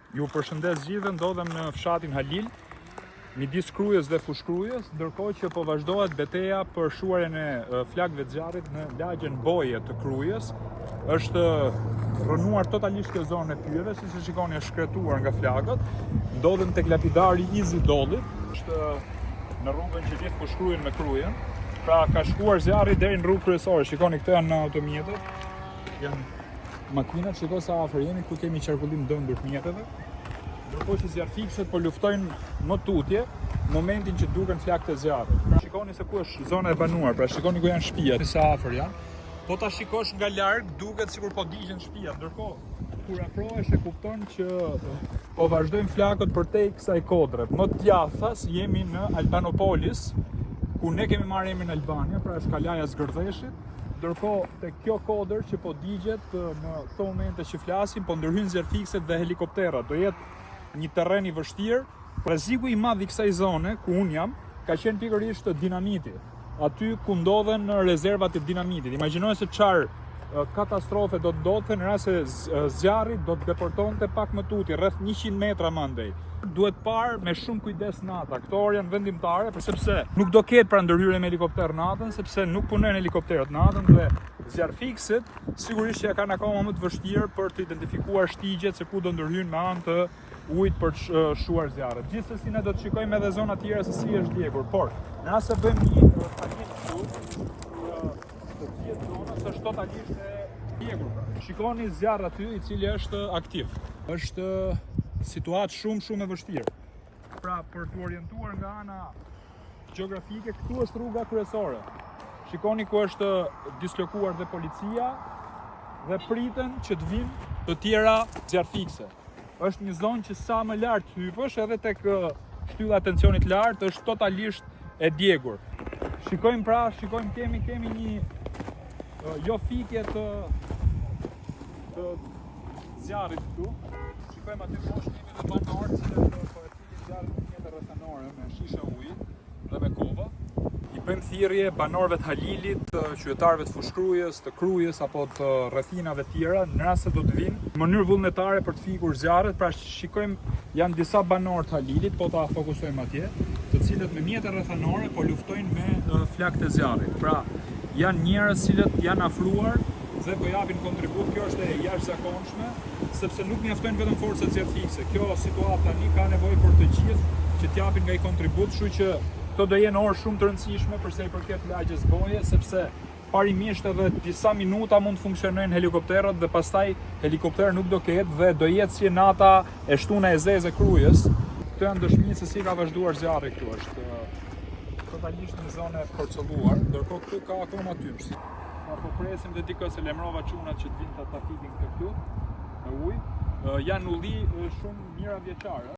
Ju përshëndes gjithëve, ndodhem në fshatin Halil, midis Krujës dhe Fushë-Krujës, ndërkohë që po vazhdohet beteja për shuarjen e flakëve të zjarrit në lagjen Boje të Krujës. Është rrënuar totalisht kjo zonë e pyjeve, siç e shikoni është shkretuar nga flakët. Ndodhem tek lapidari i Zidollit, është në rrugën që lidh Fushë-Krujën me Krujën. Pra ka shkuar zjarri deri në rrugë kryesore. Shikoni këto janë automjetet. Janë Makinat, shiko sa afër jemi, këtu kemi qarkullim të dendur të mjeteve. Ndërkohë që zjarrfikëset po luftojnë më tutje në momentin që duken flakët e zjarrit. Pra, shikoni se ku është zona e banuar, pra shikoni ku janë shtëpiat, sa afër janë. Po ta shikosh nga larg, duket sikur po digjen shtëpiat, ndërkohë kur afrohesh e kupton që po vazhdojnë flakët përtej kësaj kodre. Më djathtas jemi në Albanopolis, ku ne kemi marrë emrin Albania, pra është kalaja e Zgërdheshit. Ndërkohë, tek kjo kodër që po digjet në këto momente që flasim, po ndërhyjnë zjarrfikëset dhe helikopterat. Do jetë një terren i vështirë. Rreziku i madh i kësaj zone ku unë jam, ka qenë pikërisht dinamiti. Aty ku ndodhen rezervat e dinamitit. Imagjinoni se çfarë katastrofe do të ndodhte në rast se zjarri do të depërtonte pak më tutje, rreth 100 metra më andej. Duhet parë me shumë kujdes nata. Këto orë janë vendimtare, për sepse nuk do ketë pra ndërhyrje me helikopter natën, sepse nuk punojnë helikopterët natën dhe zjarrfikësit sigurisht që e kanë akoma më të vështirë për të identifikuar shtigjet se ku do ndërhyjnë me anë të ujit për të shuar zjarret. Gjithsesi ne do të shikojmë edhe zona tjera se si është djegur, por në rast se bëjmë një kalim këtu, të gjithë zonës është totalisht e djegur. Pra. Shikoni zjarr aty i cili është aktiv. Është situatë shumë shumë e vështirë. Pra për t'u orientuar nga ana gjeografike, këtu është rruga kryesore. Shikoni ku është dislokuar dhe policia dhe priten që të vinë të tjera zjarrfikëse. Është një zonë që sa më lart hypësh edhe tek shtylla e tensionit lart është totalisht e djegur. Shikojmë pra, shikojmë kemi kemi një jo fikje të të zjarrit këtu. Shikojmë aty poshtë kemi dhe banorë të cilët po e fikin zjarrin me mjete rrethanore me shishe uji dhe me kova. I bëjmë thirrje banorëve të Halilit, të qytetarëve të Fushë-Krujës, të Krujës apo të rrethinave të tjera, në rast se do të vinë në mënyrë vullnetare për të fikur zjarret, pra shikojmë janë disa banorë të Halilit, po ta fokusojmë atje, të cilët me mjete rrethanore po luftojnë me flakët e zjarrit. Pra, janë njerëz të cilët janë afruar dhe po japin kontribut, kjo është e jashtëzakonshme, sepse nuk mjaftojnë vetëm forcat zjarrfikëse. Kjo situatë tani ka nevojë për të gjithë që të japin nga një kontribut, kështu që këto do jenë orë shumë të rëndësishme për sa i përket lagjes Boje, sepse parimisht edhe disa minuta mund të funksionojnë helikopterët dhe pastaj helikopter nuk do ketë dhe do jetë si nata e shtuna e zezë e Krujës. Këto janë dëshmi se si ka vazhduar zjarri këtu, është totalisht një zonë e përcëlluar, ndërkohë këtu ka akoma tym. Pa po presim dhe dikë se lajmërova çunat që të vinë ta ta fikin këtë këtu me ujë. Janë ulli shumë mijëravjeçarë.